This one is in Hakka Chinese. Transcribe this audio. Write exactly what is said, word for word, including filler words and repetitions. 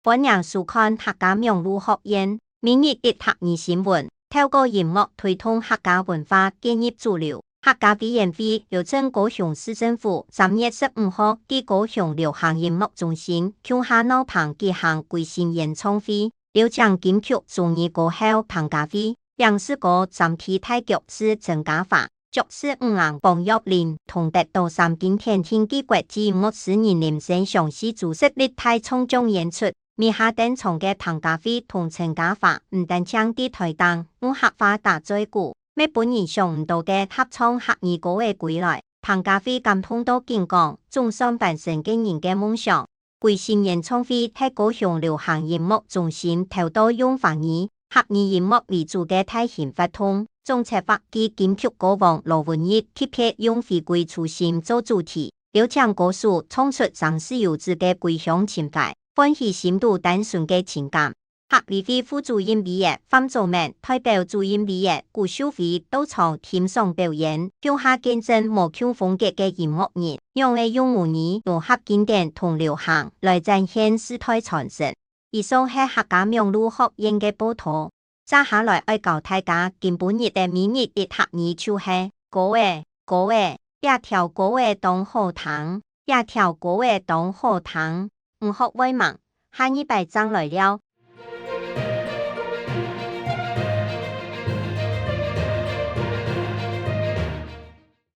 歡迎收看客家網路學院每日一客語新聞，透過音樂推動客家文化進入主流。客家委員會邀請高雄市政府三月十五號在高雄流行音樂中心共下鬧棚舉行歸心演唱會，邀請金曲、中語歌后彭佳慧、影視歌三T大角色陳嘉華、 爵士女郎黃玉玲同得到三金田徑暨國際音樂詩人林盛詳四組實力大唱將演出。尾下登場个彭佳慧同陳嘉華毋單淨在台頂用客話打嘴鼓，乜分人想毋到个合唱客語歌仔歸來。彭佳慧感動到緊講：「總算完成個人个夢想。」 歸心演唱會係高雄流行音樂中心頭到用華語、客語音樂為主个大型活動，總策劃暨金曲歌王羅文玉特別用回歸初心做主題，邀請歌手唱出張學友个《歸鄉情懷》，喚起心肚單純个情感。 客委會副主任委員范祖明代表主任委員古秀妃到場欣賞表演，共下見證無共風格个音樂人仰仔用母語融合經典同流行來展現世代傳承。以上係客家網路學院个報導。接下來愛教大家今晡日个每日一客語就係：歌仔，歌仔，這條歌仔當好聽，這條歌仔當好聽。毋學會吂？下二擺正來尞。